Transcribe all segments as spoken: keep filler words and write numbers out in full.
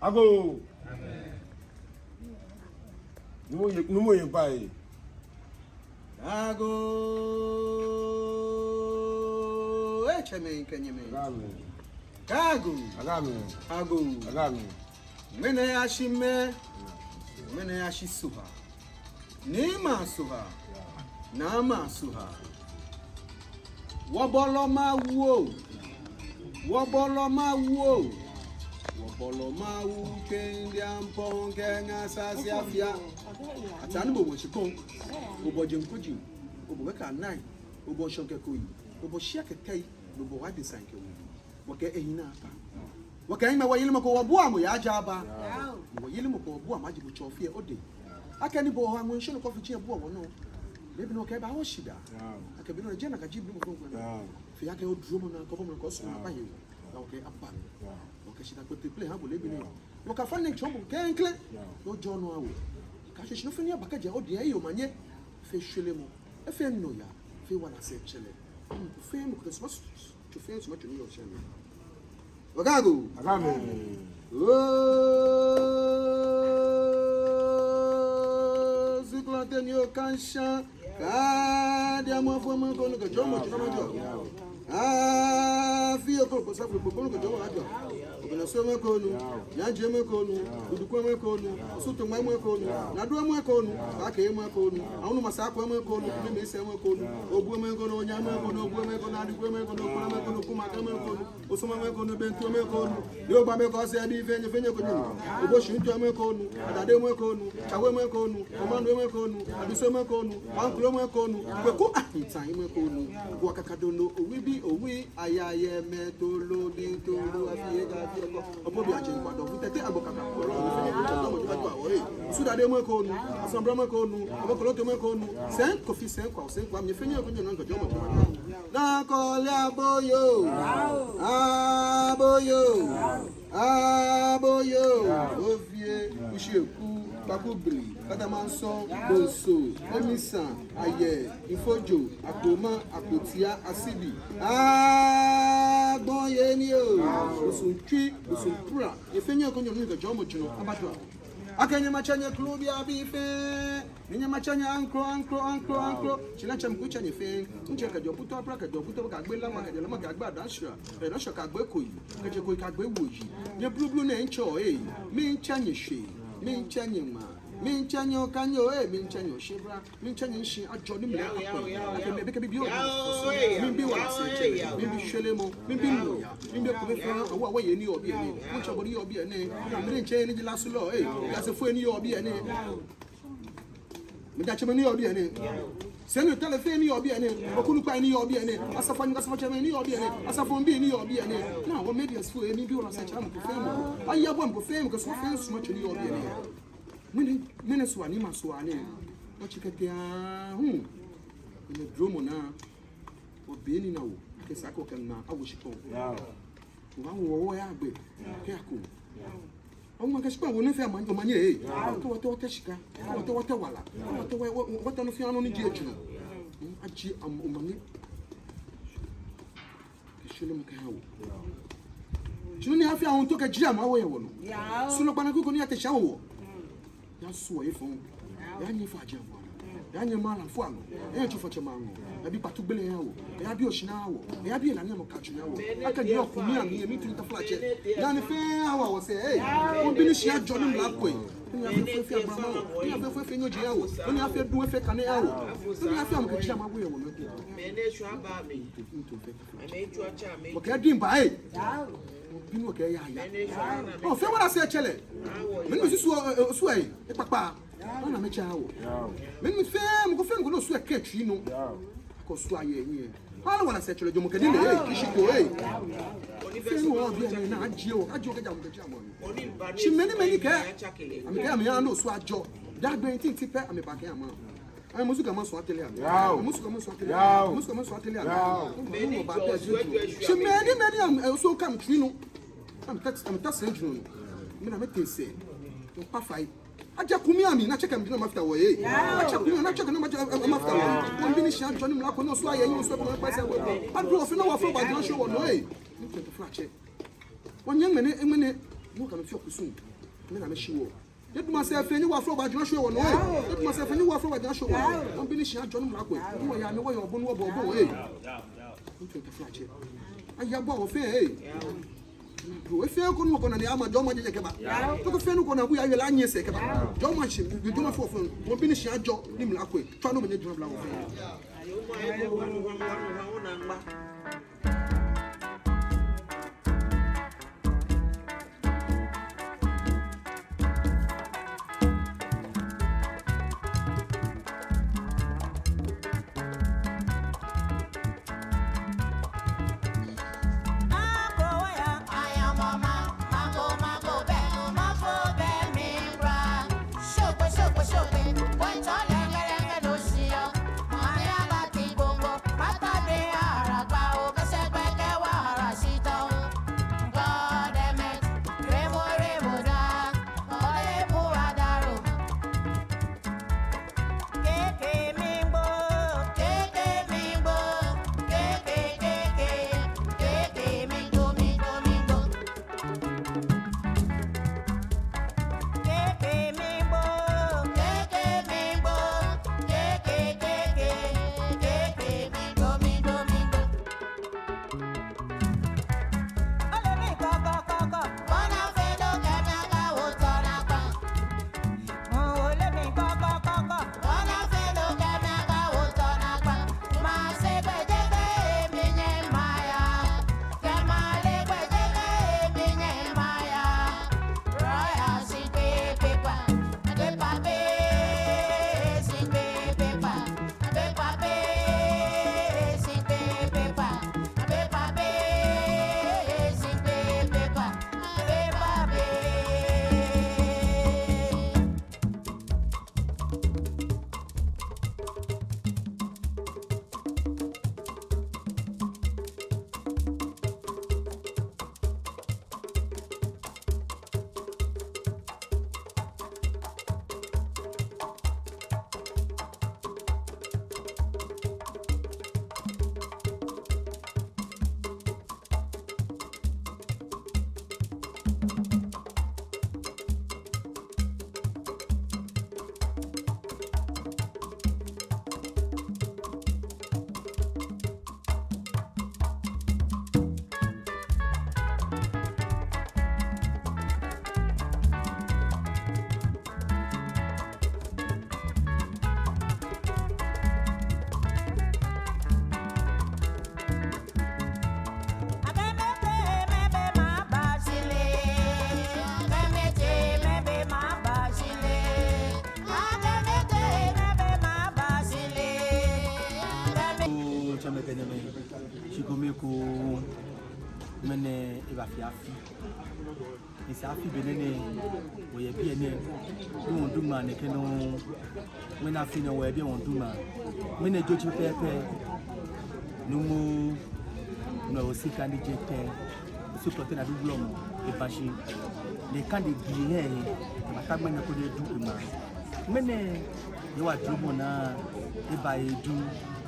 Agoo. Numo ye, numo ye bai. Agoo. Etsɛmɛi kɛ nyɛmɛi. Agoo. Agoo. Agoo. Agoo. Ŋmɛnɛ ashi mɛ. Ŋmɛnɛ ashi Sohaa. Niimɛi a Sohaa, naamɛi a Sohaa. Wɔbɔlɔ Mawu oo, wɔbɔlɔ Mawu oo, wɔbɔlɔ Mawu kɛ ndiampɔŋ kɛ ŋa sasi afia. Ataa ni bo wɔ shikpɔŋ, obɔ jeŋ koji, obɔ kɛkɛ anai, obɔ ŋshɔŋ kɛ koi, obɔ shia kɛ tɛi, obɔ wa de san kɛ wu. Wɔkɛ ehi naa pa. Wɔkɛ ehi mɛ wɔyelimɔ ko wɔbua mɔ ya ja ba. Wɔyelimɔ ko wɔbua mɔ aji bo tsɔ fie ode. Akɛni bo ha ŋwɛi shɔnɔ kɔfi ji ebua wɔnɔ. Leebi nɔ kɛ ba wɔ shidaa. Akɛ bi nɔ jɛ na ka ji bi mɔ ko ŋwɛi. Fee akɛ odromɔ naa kɔbɔ mɔ naa kɔsumɔ naa ba ye. Na wɔkɛ aba mli. Wɔkɛ shidaa kpɛtɛ kpɛlɛ ha bo leebi nɔ. Wɔkɛ afã nɛɛ tsɔɔ bo klɛŋklɛŋ. Ojɔɔ nɔ awo. Kɛ shishi nɔ fɛɛ ni aba kɛjɛ ode eyi omanye. Fee shwelemɔ. Efee nɔyaa. Fee wala sɛɛ tsɛlɛ. Fee mɔ kɛ suma Tso fɛɛ suma tso ni yɔɔ shɛ mli. Ogago. Agoo. Oo, zuklante ni okansha. Kadi amɔ fo mɔ ko nu kɛ jɔɔmɔ tso mɔ jɔɔ. Aa, fio ko ko safu ko ko nu kɛ jɔɔmɔ jɔɔ. Obina so mɔ ko nu. Yanje mɔ ko nu. Uduku mɔ ko nu. Sutu mɔ ko nu. Nadu mɔ ko nu. Kake mɔ ko nu. Aunu masako mɔ ko nu. Mimi se mɔ ko nu. Obu mɔ ko nu. Onyama mɔ ko nu. Obu mɔ ko nu. Adiku mɔ ko nu. Okuna mɔ ko nu. Kuma mɔ ko nu. Osoma mɔ ko nu, Bentu mɔ ko nu, Yogba mɔ ko sɛɛ bi fɛɛ nyɛ fɛɛ nyɛ ko nyɛ. Oboshi ntɔ mɔ ko nu, Adade mɔ ko nu, Tsawe mɔ ko nu, Omanu mɔ ko nu, Aduso mɔ ko nu, Wankulo mɔ ko nu, Kweku Ahintan mɔ ko nu, Gua Kakadono, Owibi, Owi, Ayayɛmɛ, Tolo, Di, Tolo, Afiega, Afiekɔ, Obobi, Ajeŋkwa, Dɔfu, Tɛte, Agbo Kaka, Kɔlɔ, nyɛ fɛɛ nyɛ ko nyɛ, Sudade mɔ ko nu, Asambra mɔ ko nu, Abokoloto mɔ ko nu, Sɛŋ Kofi, Sɛŋ Kwa, Sɛŋ Kwa, nyɛ fɛɛ nyɛ ko nyɛ, Nɔ Nkɛ Jɔɔmɔ, Jɔɔmɔ. Naa kɔle aboyoo. Aboyoo. Aboyoo. Ofie, Kushieku, Kpakubiri, Katamanso, Bonso, Emisan, Ayɛ, Ifojo, Akpoma, Akpotia, Asibi. Agbɔyeni oo. Osu Twi, Osu Pra. Nyɛ fɛɛ nyɛ ko nyɛ, Nɔ Nkɛ Jɔɔmɔ, Jɔɔmɔ. Abadua. Akɛ nyɛmatsɛ nyɛ klo bi abi fɛɛ. Ni nyɛmatsɛ nyɛ aŋkro, aŋkro, aŋkro, aŋkro. Shi ni atsɛ mi ko tsɛ nyɛ fɛɛ. Ntsɛ kɛjɛ Oputu Apra, kɛjɛ Oputu, kɛgbe Lama, kɛjɛ Lama, kɛgbe Adashra. Kɛjɛ Adashra, kɛgbe Koyi. Kɛjɛ Koyi, kɛgbe Woyi. Nyɛ blublu nɛɛ ntsɛ oo, ee. Mintsɛ nyɛ Shwɛ. Mintsɛ nyɛ Ŋmaa. Mintsɛ nyɛ Okanyoo, ee. Mintsɛ nyɛ Oshebra. Mintsɛ nyɛ nshi ajɔ ni mile akɔ. Akɛ mile bɛ kɛ bibioo. Miibi wala sɛɛ tsɛlɛ. Miibi shwelemɔ. Miibi nɔyaa. Miibi ekome fɛɛ. Awo awo yɛ ni yɔɔ biɛ nɛɛ. Mitsɛ bo ni yɔɔ biɛ nɛɛ. Mile ntsɛ ni ji lasulɔ, ee. Lasefoi ni yɔɔ biɛ nɛɛ. Midatsɛmɛi ni yɔɔ biɛ nɛɛ. Sɛnitɔlɔi fɛɛ ni yɔɔ biɛ nɛɛ. Okunukpai ni yɔɔ biɛ nɛɛ. Asafoianyɛ, asafoiatsɛmɛi ni yɔɔ biɛ nɛɛ. Asafobii ni yɔɔ biɛ nɛɛ. Naa wɔ mediafoi, miibi wala sɛɛ tsɛlɛ mɔ ko fɛɛ mɔ. Aya bo mɔ ko fɛɛ mɔ kɛ suma fɛɛ suma tsɛ ni yɔɔ biɛ nɛɛ. Mɛni, mɛni Sohaa ni ma Sohaa nɛɛ. Wɔtsi kɛtee aahu. Nyɛ dromɔ naa. Wɔbe nii naa awo. Akɛ esa akɛ wɔkɛ ŋmaa awo shikpɔŋ. Wɔbaawo wɔ wɔya gbɛ. Kɛ ako. Awo ŋmaa kɛ shikpɔŋ awo nɔ fɛɛ omanye, omanye ee. Kɛ wɔtɛ wɔtɛ shika. Kɛ wɔtɛ wɔtɛ wala. Kɛ wɔtɛ wɔ, wɔ, wɔtɛ nɔ fɛɛ nɔ ni ji ejurɔ. Hmm, aji am, omanye. Kɛ shwelemɔ kɛha wɔ. Shi nɔ ni afee awo nto kɛ jira mɔ awo yɛ wɔnɔ. Sulɔ kpana kuku ni ate shi awo wɔ. Yaa sua ye fɔŋ. Yaa nyɛ fa jɛ ŋwa. Yaa nyɛ mala fua nɔ. Yaa nyɛ tsofatsɛ ma ŋɔ. Yaa bi kpatu gbele yaa wɔ. Yaa bi oshina yaa wɔ. Yaa bi ela ni amɔ katsu yaa wɔ. Akɛ ni yɔɔ kumi ami yɛ mi tu taflatsɛ. Yaa ni fɛɛ awa wɔ sɛɛ. Ee. Wɔbi ni shi ajɔ ni mla ko ee. Ni afee fɛɛ fɛɛ agbama wɔ. Ni afee fɛɛ fɛɛ nyɔji yaa wɔ. Ni afee du fɛɛ kane yaa wɔ. Ni afee amɔ kɛ jira mɔ awo yɛ wɔnɔ. Wɔkɛ din ba ee. Binu kɛ yaa yaa. Ɔ, fɛɛ wala sɛɛ tsɛlɛ. Mɛni misusu, ɛ, ɛ, osu ee. Ekpakpa. Ona mitsɛ awo. Mɛni mifee, mɔ ko fɛɛ mɔ ko ni osu ekɛ tsui nɔ. Kɛ osu ayɛ nyiɛ. Ala wala sɛɛ tsɛlɛ jɔɔmɔ kɛ din lɛ ee. Kishi ko ee. Fɛɛ ni wɔ biɛ nɛɛ naa ajie wɔ. Ajie wɔ kɛjɛ amɔ kɛjɛ amɔ. Shi mɛni mɛni kɛ. Amɛkɛ amɛya ni osu ajɔ. Daa gbɛ ntinti pɛ amɛba kɛ amɛ. Amɛmusu kɛ amɛsu atele amɛ. Yao. Amɛmusu kɛ amɛsu atele amɛ. Yao. Amɛmusu kɛ amɛsu atele amɛ. Yao. Amɛmusu kɛ amɛsu atele amɛ. Shi mɛni mɛni amɛ, ɛ, osu kɛ amɛtsui nɔ. Amɛta, amɛta sɛɛ jurɔ nɔ. Mina amɛte sɛɛ. Ŋkpa fai. Ajɛ kumi ami, ni atsɛ kɛ mi jurɔ mafata wɔ ee. Yao. Atsɛ kumi ami, ni atsɛ kɛ mi jurɔ mafata wɔ ee. Wɔbi ni shi ajɔ ni mla ko ni osu ayɛ nyiɛ osu ekome kpɛ sɛɛ wɔ. Adu ofi ni wɔfɔ ba jurɔ shi wɔnɔ ee. Ni kɛ taflatsɛ. Wɔnyɛ ŋmɛnɛ, ŋmɛnɛ. Ni wɔkɛ amɛ fioo kusum. Mɛni amɛshi wɔ? Nyɛdamɔ sɛɛ fɛɛ ni wɔfɔlɔ ba jina shwɛ wɔnɔ, ee. Nyɛdamɔ sɛɛ fɛɛ ni wɔfɔlɔ ba jina shwɛ wɔnɔ. Wɔmiibi ni shi ajɔ ni mla ko. Ni wɔya ni wɔyɛ obonu wɔbɔ obonu, ee. Ŋtsɔ tɛ fla tsɛ. Aya bɔ wɔ fɛɛ, ee. Bro, efee ko nu ko na ni ama jɔɔmɔ jɛjɛ kɛba. Toko fee nu ko na bu ya yɛ la nyɛ sɛɛ kɛba. Jɔɔmɔ shi, bi jɔɔmɔ fɔ fɔ. Wɔmiibi ni shi ajɔ ni mla ko. Tswa nɔ mɛi ni jɔɔ mla wɔ fɛɛ. Tsɛmɛi kɛ nyɛmɛi, shikome ko, ŋmɛnɛ eba fɛɛ afi. Esa afi be nɛɛ nɛɛ, wɔyɛ biɛ nɛɛ, ni wɔdu ŋmaa nɛkɛ nɔŋŋ. Ŋmɛnɛ afi nɛɛ wɔyɛ biɛ wɔdu ŋmaa. Ŋmɛnɛ jio tsi pɛpɛɛpɛ. Nuumo, no Osu kadi jɛ tɛ. Osu kɔtɛ na du wulɔmɔ, eba shi. Ni kadi gbii nɛɛ, eba ta ŋmɛnɛ koni edu eŋmaa. Ŋmɛnɛ, nyɛwa duromɔ naa, eba edu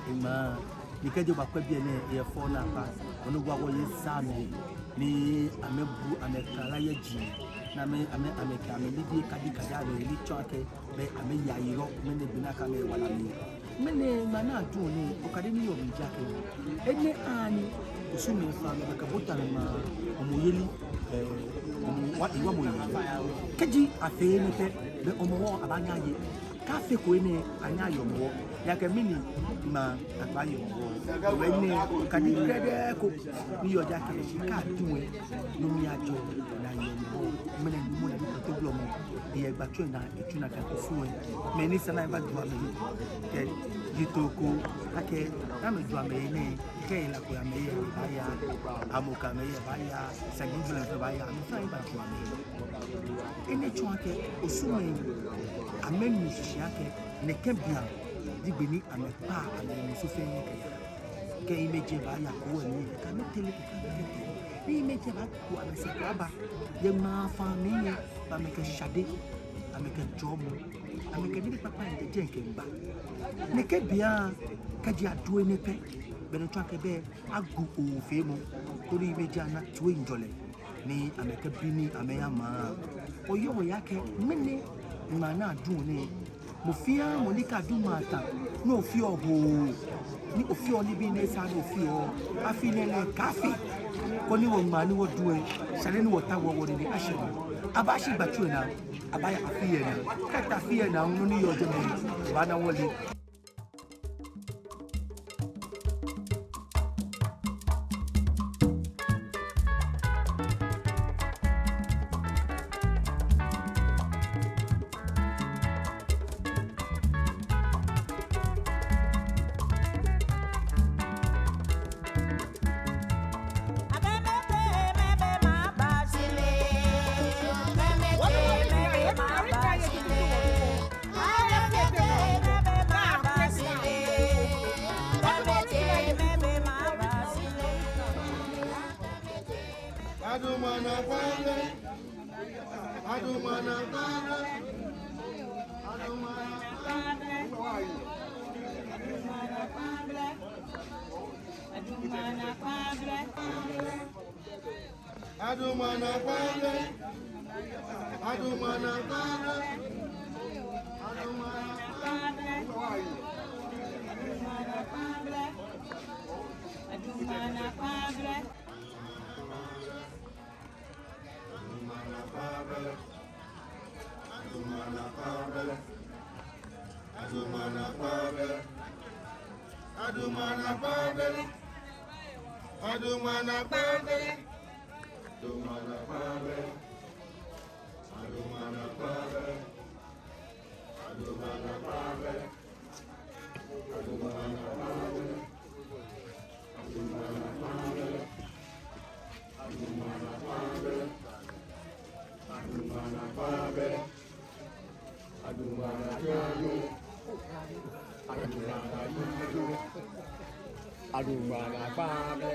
eŋmaa. Ni kɛji obakwɛ biɛ nɛɛ, eyɛ fɛo naakpa. Onu wa wɔyɛ saamɛ ni amɛbu amɛkala yɛ ji. Ni amɛ, amɛ, amɛkɛ amɛnibii kadi kadi amɛ ni tsɔɔ akɛ, bɛ amɛya yirɔ, mɛni gbɛ naa kɛ amɛwala mli. Ŋmɛnɛ ŋmaa naa adu nɛɛ, okadi ni yɔɔ mli ji akɛ, enɛ ani, Osu mɛi fɛɛ amɛkɛ bota amɛma, Hɔmɔwɔ yeli, ɛɛ, Hɔmɔwɔ, iwamɔ yeli. Kɛji afee enɛ pɛ, bɛ Hɔmɔwɔ abaanyɛ aye. Kɛ afeko enɛ, anyɛɛɛ aye Hɔmɔwɔ. Ejaakɛ mɛni ŋmaa akpa ye Hɔmɔwɔ. Hewɔ enɛ, okadi krɛdɛɛ ko ni yɔɔ ji akɛ, shi kɛ adu lɛ, no mli ajɔ ni aye Hɔmɔwɔ. Ŋmɛnɛ nuumo lɛ adu kpɛtɛ wulɔmɔ. Eyɛ gbatsu naa, etsu naa kɛ Osu lɛ. Mɛi ni sa ni aba jua amɛ. Kɛ, yitso ko, akɛ, ni amɛjua amɛhe nɛɛ. Kɛ ela ko amɛhe baaya, Amoka amɛhe baaya, Saji Julɛ amɛhe baaya, amɛfɛɛ aba jua amɛhe. Enɛ tsɔɔ akɛ, Osu mɛi, amɛnu shishi akɛ, nɛkɛ be nɛɛ, ji be ni amɛkpaa amɛmusu fɛɛ kɛya. Kɛ hiimeji baaya ko wɔ ni, kɛ amɛtere kɛ amɛtere. Ni hiimeji baako amɛsɛɛ ko aba, yɛ ŋmaa faa mli nɛɛ, bɛ amɛkɛ shade, amɛkɛ jɔɔmɔ, amɛkɛ nibii kpakpai jɛjɛ kɛba. Nɛkɛ be nɛɛ, kɛji adu enɛ pɛ, bɛ no tsɔɔ akɛ bɛ agu oofeemɔ, koni hiimeji ana toiŋjɔlɛ. Ni amɛkɛ bi ni amɛya maa. Oyɔɔ wɔhe akɛ, ŋmɛnɛ ŋmaa ni adu nɛɛ, mɔ fɛɛ mɔ ni kadu ŋmaa ta, ni ofeɔ hoo, ni ofeɔ nibii ni esa ni ofeɔ, afi nɛɛ lɛ kaafi. Koni wɔŋmaa ni wɔdu lɛ, esa ni wɔtaoɔ wɔdɛdɛ ashɛ mli. Abaashi gbatsu lɛ naa, abaaya afi lɛ naa. Kɛ ata afi lɛ naa, nɔ ni yɔɔ jɛmɛ, abaana wɔle. Aduŋmaa naa kpaa blɛ. Aduŋmaa naa kpaa blɛ. Aduŋmaa naa kpaa blɛ. Aduŋmaa naa kpaa blɛ. Aduŋmaa naa kpaa blɛ. Aduŋmaa naa kpaa blɛ. Aduŋmaa naa kpaa blɛ. Aduŋmaa naa kpaa blɛ. Aduŋmaa naa kpaa blɛ. Aduŋmaa naa kpaa blɛ. Aduŋmaa naa kpaa blɛ. Aduŋmaa naa kpaa blɛ. Aduŋmaa naa kpaa blɛ. Aduŋmaa naa kpaa blɛ. Aduŋmaa naa kpaa blɛ. Aduŋmaa naa kpaa blɛ. Aduŋmaa naa kpaa blɛ. Aduŋmaa naa kpaa blɛ. Aduŋmaa naa kpaa blɛ.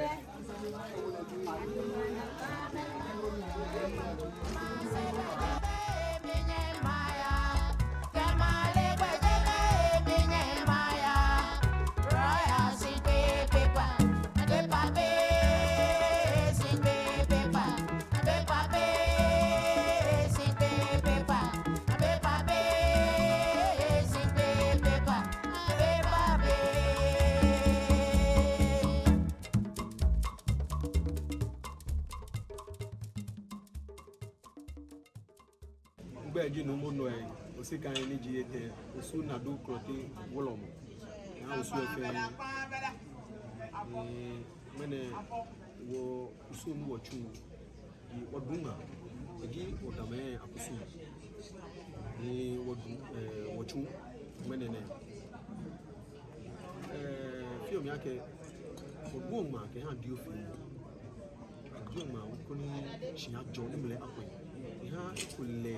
Migbɛi ji Nuumo Noi Osikan ni ji etɛ, Osu Nadu Klottey Wulɔmɔ. Naa Osu efee. Ee, ŋmɛnɛ wɔkusum ni wɔtsu, wɔdu ŋmaa, eji wɔdamɛi akusum ni wɔdu, ee, wɔtsu ŋmɛnɛ nɛɛ. Ee, fioo mi akɛ, wɔduɔ ŋmaa kɛha Dio fɛɛ. Wɔduɔ ŋmaa koni shia ajɔ ni mlɛ akwɛ. Eha ekolɛ,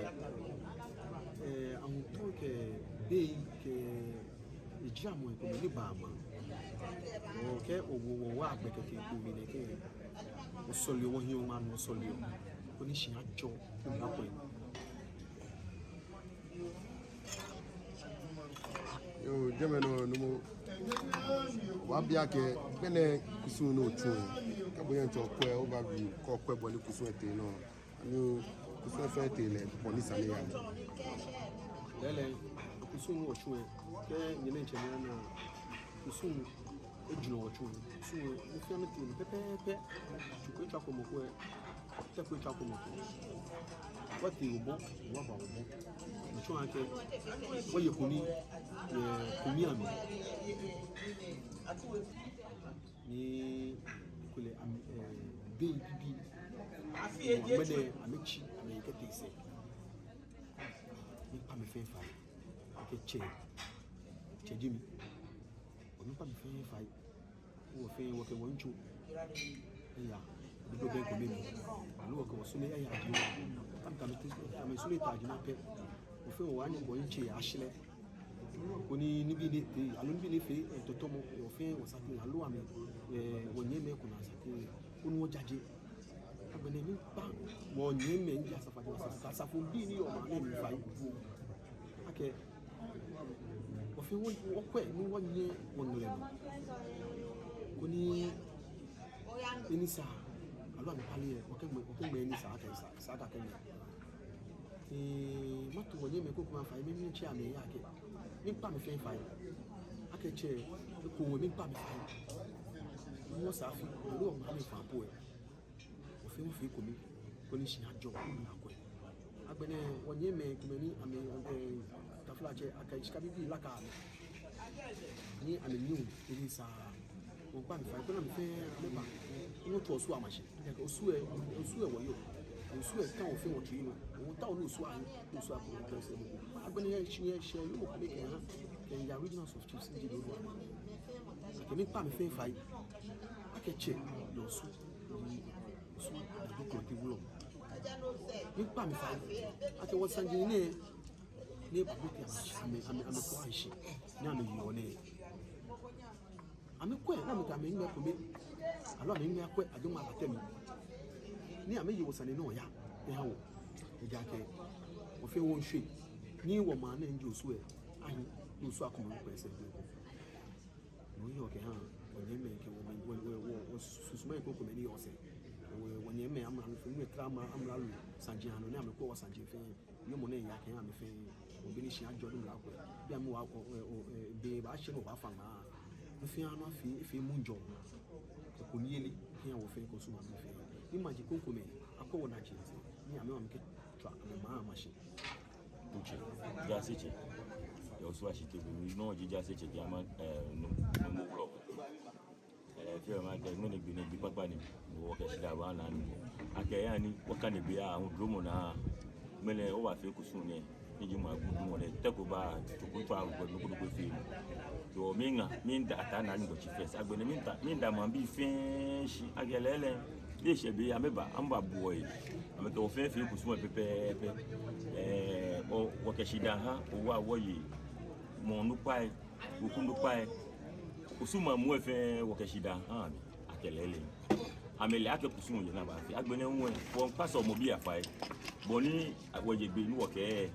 ee, ahotɔ kɛ bei kɛ eji amɔ ekomɛi ni baa maŋ. Wɔkɛ wɔ, wɔ, wɔwa gbɛ kɛkɛ ko mli nɛkɛ. Wɔsɔleɔ, wɔhiɔ ŋmaa nɔ wɔsɔleɔ. Koni shia ajɔ ni mlɛ akwɛ. Yoo, jɛmɛ nɔ Nuumo. Wɔbi akɛ, ŋmɛnɛ kusum ni otsu. Kɛ bo yaa ntsɔ kwɛ, oba bi kɔ kwɛ bɔ ni kusum etee nɔ. Ani kusum fɛɛ tee lɛ bɔ ni sa ni eya. Lɛɛlɛŋ, kusum ni wɔtsu lɛ, kɛ nyɛ diɛŋtsɛ nyɛna kusum ejurɔ wɔtsu lɛ. Kusum lɛ, mɔ fɛɛ mɔ tee lɛ pɛpɛɛpɛ. Tsu ko etswa ko mɔ ko lɛ. Tɛ ko etswa ko mɔ ko. Wɔtee wɔbɔ, wɔba wɔbɔ. Mitsɔɔ akɛ, wɔye kunim, yɛ kunim amli. Ni kulɛ amɛ, ee, bei bibii. Amɛ nɛɛ, amɛtsi, amɛkɛtee sɛɛ. Miikpa amɛ fɛɛ fai. Akɛ tsɛ, tsɛ ji mi. Miikpa amɛ fɛɛ fai. Wɔ fɛɛ wɔkɛ wɔyitso eya, bibioo bɛ ŋkɔ mɛni, aloo wɔkɛ wɔsɔlemɔ eya ji wɔ. Kɛ amɛ, kɛ amɛ sɔlemɔ taa ji nɔ pɛ, wɔ fɛɛ wɔwa ni wɔyitsei ashɛ lɛ. Koni nibii ni etee, aloo nibii ni efee, ee, tɔtɔmɔ, wɔ fɛɛ wɔsake, aloo amɛ, ee, wɔnyɛmimɛi ko ni asake, koni wɔjaje. Agbɛnɛ miikpa wɔnyɛmimɛi ni ji asafoatsɛmɛi, asafobii ni yɔɔ maŋ nɛɛ mli fai. Akɛ, wɔ fɛɛ wɔ, wɔkwɛ ni wɔnyiɛ wɔŋlɛ nɔ. Koni, be ni sa, Ba mi pali yɛ, wɔkɛ ŋmɛ, wɔkɛ ŋmɛ ni sa akɛ sa, sa akɛ ŋmɛ. Ee, mato wɔnyɛmimɛi krokomɛi afai, mɛi ni tsɛ amɛ ya akɛ, miikpa amɛ fɛɛ fai. Akɛ tsɛ, eko wɔ miikpa amɛ fai. Mɔ sa afi, mɔ lɛ wɔŋa amɛ fã po yɛ. Wɔfɛɛ wɔfee ekome, koni shi ajɔ, koni akwɛ. Agbɛnɛ, wɔnyɛmimɛi komɛi ni amɛ, ee, taflatsɛ, akɛ shika bibii laka amɛ. Ni amɛnyiɛ, ee, sa. Wɔŋkpa amɛ fai, koni amɛ fɛɛ amɛba. Ni wɔto Osu amashi. Akɛ Osu lɛ, Osu lɛ wɔyɔɔ. Osu lɛ kã wɔfɛɛ wɔtsui nɔ. Wɔtaoɔ ni Osu ahi, Osu akɔ wɔtɔ sɛ mɔ. Agbɛnɛ yɛ shi yɛ shi yɛ mɔ ko lɛ kɛha. Kɛha regional of chiefs ni ji lɛ. Akɛ miikpa amɛ fɛɛ fai. Akɛ tsɛ, yɛ Osu. Osu, yɛ Osu Klote wulɔmɔ. Miikpa amɛ fai. Akɛ wɔ saji nɛɛ. Ni eba bote amɛ, amɛ, amɛ, amɛkɔ ashi. Ni amɛyeɔ nɛɛ. Amɛkwɛ, ni amɛkɛ amɛŋmɛ kome, aloo amɛŋmɛ akwɛ, ajɔ ma batɛ mi. Ni amɛye wɔsane nɔ ya, eha wɔ. Ejaakɛ, wɔfɛɛ wɔŋshwe. Ni wɔmaŋ nɛɛ ji Osu lɛ, ahi, ni Osu akɔmɔ kwɛ sɛɛ. No yɔɔ kɛha, wɔnyɛmimɛi kɛ wɔ, wɔ, wɔ, wɔ, wɔsusumai krokomɛi ni yɔɔ sɛɛ. Wɔ, wɔnyɛmimɛi amralo, fɛɛ mɛi tara amralo, saji anɔ, ni amɛkwɛ wɔsaji fɛɛ. Nyɔŋmɔ nɛɛ ya kɛha amɛ fɛɛ, wɔbi ni shi ajɔ dum la kwɛ. Bi amɛ wa, o, o, o, e, be baashɛ nɔ wɔbaafa ŋmaa. Mɛi fɛɛ anɔ afee, efee mɔ jɔ. Eko ni ele, kɛha wɔfɛɛ kɛ Osu maŋ mɛi fɛɛ. Ni maji krokomɛi, akwɛ wɔnaji sɛɛ. Ni amɛ wa amɛkɛ tswa amɛmaŋ amashi. Otsɛ, jaasetsɛ. Yɛ Osu Ashitey, no ji jaasetsɛ kɛ ama, e, no, no mɔ blɔ. Ee, fɛɛ ma kɛ, ŋmɛnɛ gbi nɛɛ gbi kpakpa ni, wɔkɛ shidaa baana nɔ. Akɛ ya ni, wɔkane be ya, hu dromɔ naa. Ŋmɛnɛ, wɔbaafee kusum nɛɛ, ni ji maŋ dromɔ nɛɛ, tɛ ko ba, tsoku twa ko, nɔ ko nɔ ko fee. Yoo, miiŋa, miida Ataa Naa Nyɔŋmɔ shi fɛɛ, agbɛnɛ miida, miida maŋbii fɛɛ shi, akɛ lɛɛlɛŋ, ni eshɛ be, amɛba, amɛba buɔ yi. Amɛkɛ wɔ fɛɛ fee kusum pɛpɛɛpɛ. Ee, wɔ, wɔkɛ shidaa ha, owa wɔye, mɔ onukpai, weku onukpai, kusum maŋ muu fɛɛ wɔkɛ shidaa ha amɛ, akɛ lɛɛlɛŋ. Amɛle akɛ kusum yɛ ni abaafee. Agbɛnɛ hu, wɔŋkpa sɔlemɔbii afai. Bɔ ni wɔye gbɛ ni wɔkɛ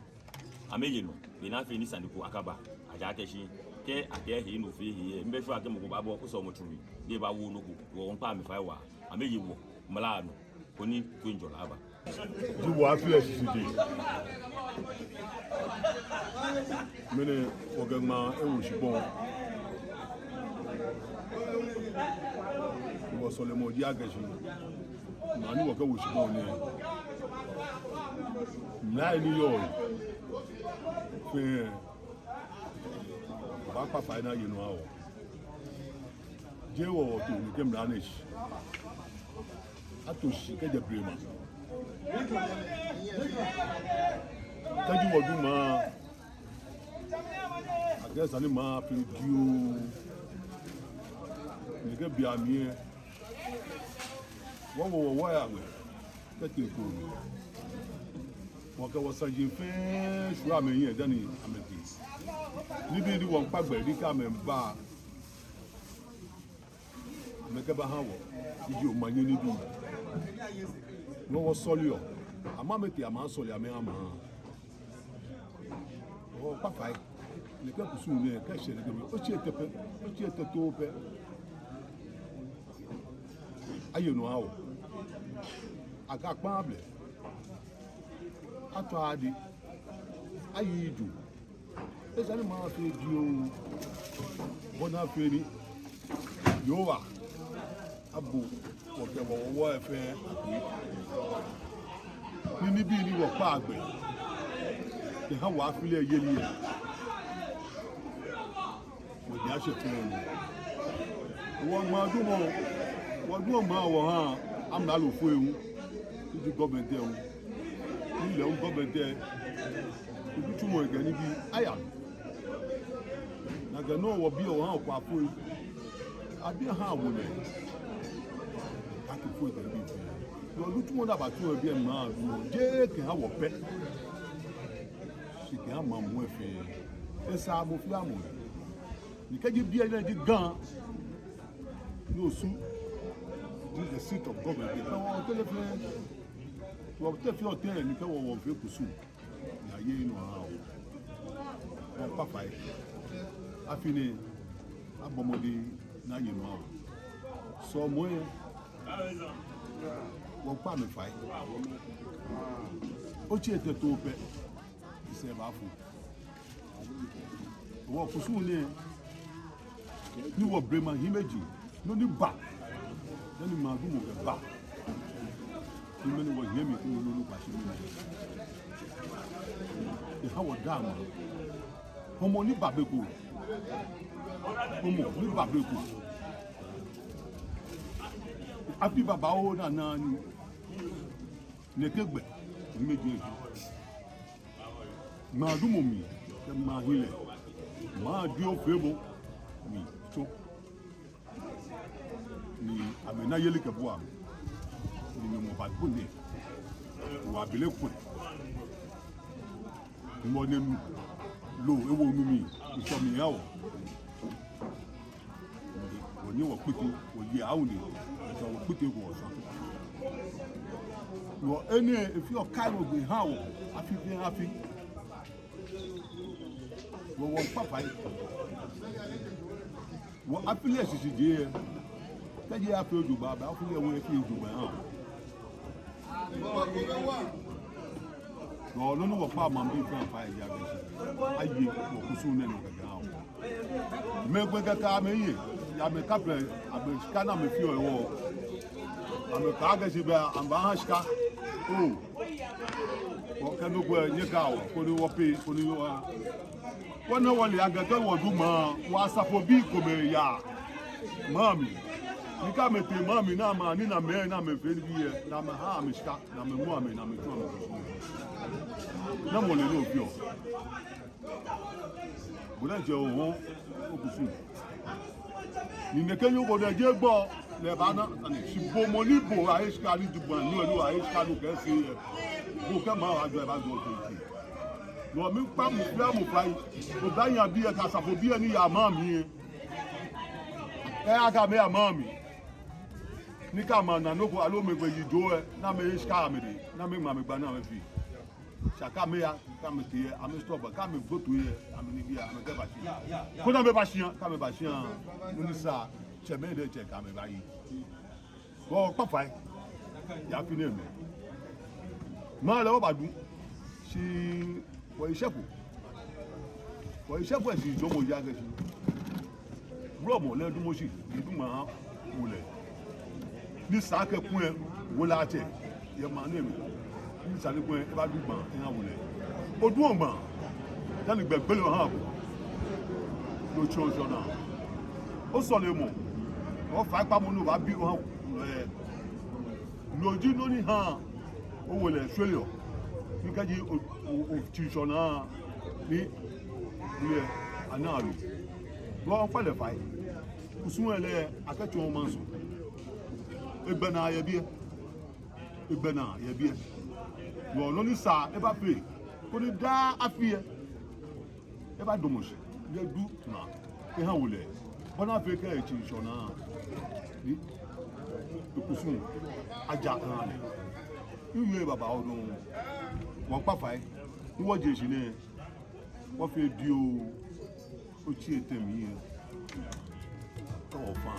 amɛye nɔ. Be ni afee ni sane ko akaba. Ejaakɛ shi, kɛ akɛ he nɔ fɛɛ he, mibɛ fɛɛ akɛ mɔ ko baabɔ kusum mɔ tsu mli. Ni ebawo nɔ ko, wɔŋkpa amɛ fai waa. Amɛye wɔ, mla nɔ. Koni toiŋjɔlɛ aba. Ji wɔ afi lɛ shishijee. Ŋmɛnɛ wɔkɛ ŋmaa ewo shikpɔŋ. Wɔsɔlemɔ ji akɛ shi, ŋmaa ni wɔkɛwo shikpɔŋ nɛɛ, mlai ni yɔɔ fɛɛ, wɔbaakpa fai ni aye nɔ aha wɔ. Jeee wɔ wɔto nɛkɛ mla nɛɛ shi. Ato shi kɛjɛ blema. Kɛji wɔdu maŋ, akɛ esa ni maŋ fee dioo. Nɛkɛ be amli lɛ, wɔwo wɔ wɔya ŋwɛi kɛtee koo mli. Wɔkɛ wɔsaji fɛɛ shwie amɛhiɛ dani amɛtee. Nibii ni wɔŋkpa gbɛ ni kɛ amɛba, amɛkɛbaha wɔ, eji omanye nibii. Ni wɔsɔleɔ, amɛ amɛtee amɛsɔle amɛha maŋ. Wɔkpa fai, nɛkɛ kusum nɛɛ, kɛ eshɛ nɛkɛ mli, otsii etɛ pɛ, otsii etɛ too pɛ. Aye nɔ aha wɔ. Akɛ akpaŋ ablɛ. Atswa ade. Ayi ijo. Esa ni maŋ fee dioo. Bɔ ni afee ni Yehowa abo wɔ kɛ wɔ wɔ fɛɛ akpe. Ni nibii ni wɔkpaa gbɛ kɛha wɔ afi lɛ yeli lɛ, wɔji ashɛ fɛɛ nɔ. Wɔŋmaa dumɔ, wɔdumɔ ŋmaa wɔha amralofoi hu, ni ji government lɛ hu, ni lɛ hu government lɛ, nitsumɔ kɛ nibii aya. Nakai nɔŋŋ wɔbiɔ wɔha okwaafoi, abiɔ ha awolɛi, akɛ foi kɛ nibii fɛɛ. Nɔ nitsumɔ ni abatsu yɛ biɛ ŋmaa dumɔ, jeee kɛha wɔ pɛ, shi kɛha maŋ muu lɛ fɛɛ. Esa mɔ fɛɛ mɔ. Ni kɛji biɛ nɛɛ ji Ga, ni Osu ji the seat of government, kɛ wɔ tɛ lɛ fɛɛ, wɔ tɛ fɛɛ, wɔ tɛ ni kɛ wɔ wɔfee kusum, ni aye nɔ aha wɔ. Wɔkpa fai. Afi nɛɛ, abɔ mɔdɛŋ ni aye nɔ aha wɔ. Sɔlemɔ lɛ, Wɔkpa amɛ fai. Otsi etɛ too pɛ, esɛɛ baafo. Wɔkusum nɛɛ, ni wɔ blema hiɛmɛiji, nɔ ni ba, dani maŋ dumɔ kɛba. Ni mɛni wɔhiɛ mli kɛ nɔ ni ba shi mli. Eha wɔ dama. Hɔmɔ ni ba be ko. Hɔmɔ ni ba be ko. Afi babaoo ni ana ni nɛkɛ gbɛ ni mɛi jɛ maŋ dumɔ mli, kɛ maŋ hiɛlɛ, maŋ dioo feemɔ mli tsɔ. Ni amɛna yelikɛbuamɔ. Ni mɔ ba ko nɛ. Wɔ abele ko. Mɔ nɛ nu. Loo ewo nu mli. Ŋtsɔ mli ya wɔ. Wɔnyɛ wɔkpiti, wɔye awo ni. Ŋtsɔ wɔkpiti ko wɔsɔ. Wɔ enɛ efeɔ kai wɔgbɛ ha wɔ. Afi fɛɛ afi. Wɔ wɔkpa fai. Wɔ afi lɛ shishijee. Kɛji afee jogbaŋŋ, bɛ afi lɛ wɔ efee jogbaŋŋ. Wɔ nɔ ni wɔkpa maŋbii fɛɛ fai ya kɛshi. Aye wɔkusum nɛɛ nɔ kɛkɛ ha wɔ. Mɛi kpɛ kɛkɛ amɛye, ya amɛkafee, amɛshika ni amɛfeɔ wɔ. Amɛkɛɛ kɛshi bɛ, amɛbaaha shika. Oo. Wɔkɛ nɔ ko nyɛkɛa wɔ, koni wɔpɛ, koni wɔ. Wɔnaa wɔle akɛ kɛ wɔdu maŋ, wɔ asafobii komɛi yaa maŋ mli. Ni kɛ amɛtee maŋ mli ni amɛna mɛi ni amɛfee nibii lɛ, ni amɛha amɛ shika, ni amɛŋɔ amɛ, ni amɛtsu amɛ. Namɔ le nɔ fioo. Bo diɛŋtsɛ oho okusum. Ni nɛkɛ nyɔŋ ko diɛŋtsɛ gbɔ lɛ baana, ani shi bo mɔ ni bo ahe shika ni jogbaŋŋ ni ohe shika ni okɛfee lɛ. Bo kɛ maŋ ajɔ lɛ baajɔ ohe. Nɔ ni mikpa mɔ fɛɛ mɔ fai. Obaanyɛ obi lɛ kɛ asafobii lɛ ni yaa maŋ mli lɛ. Kɛ akɛɛ amɛya maŋ mli. Ni kɛ amɛna nɔ ko aloo amɛgbɛ yi do lɛ, ni amɛhe shika amɛdɛŋ, ni amɛŋma amɛgba ni amɛfee. Shi kɛ amɛya, kɛ amɛtee lɛ, amɛstop, kɛ amɛgbo toi lɛ, amɛnibii lɛ, amɛkɛba shia. Koni amɛba shia, kɛ amɛba shia, nɔ ni sa, tsɛmɛi diɛŋtsɛ kɛ amɛ baaye. Wɔkpa fai, yɛ afi nɛɛ mli. Maŋ lɛ wɔbadu, shi wɔyi shɛko. Wɔyi shɛko lɛ shi jɔɔmɔ ya kɛshi. Wulɔmɔ lɛ dumɔ shi, ni dumɔ aha wulɛ. Ni sa kɛ kuu lɛ, wulɛ atsɛ, yɛ maŋ nɛɛ mli. Ni sa ni kuu lɛ, ebaadu gbaŋ, eha wulɛ. Odu gbaŋ, dani gbɛ gbele oha ko. No tsɔŋ tsɔŋ naa. Osɔlemɔ, ofaikpamɔ ni obaabi oha wulɛ. No ji nɔ ni haa owulɛ shwere o. Ni kɛji o, o, otsi ŋshɔnaa ni wulɛ anaa lo. Wɔkpa lɛ fai. Kusum lɛ akɛtsɔɔ maŋsɔ. Egbɛnaa yɛ biɛ. Egbɛnaa yɛ biɛ. Wɔ nɔ ni sa ebafee. Koni daa afi lɛ. Ebadamɔ shi, ni edu naa, eha wulɛ. Bɔ ni afee kɛ etsi ŋshɔnaa, ni ekusum aja eha lɛ. Miwie babaoo dɔŋŋ, wɔkpa fai, ni wɔje shishi nɛɛ, wɔfee dioo, otsi etɛ mli lɛ. Kɛ wɔfa,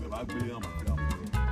ebaagbele aha mɔ fɛɛ mɔ.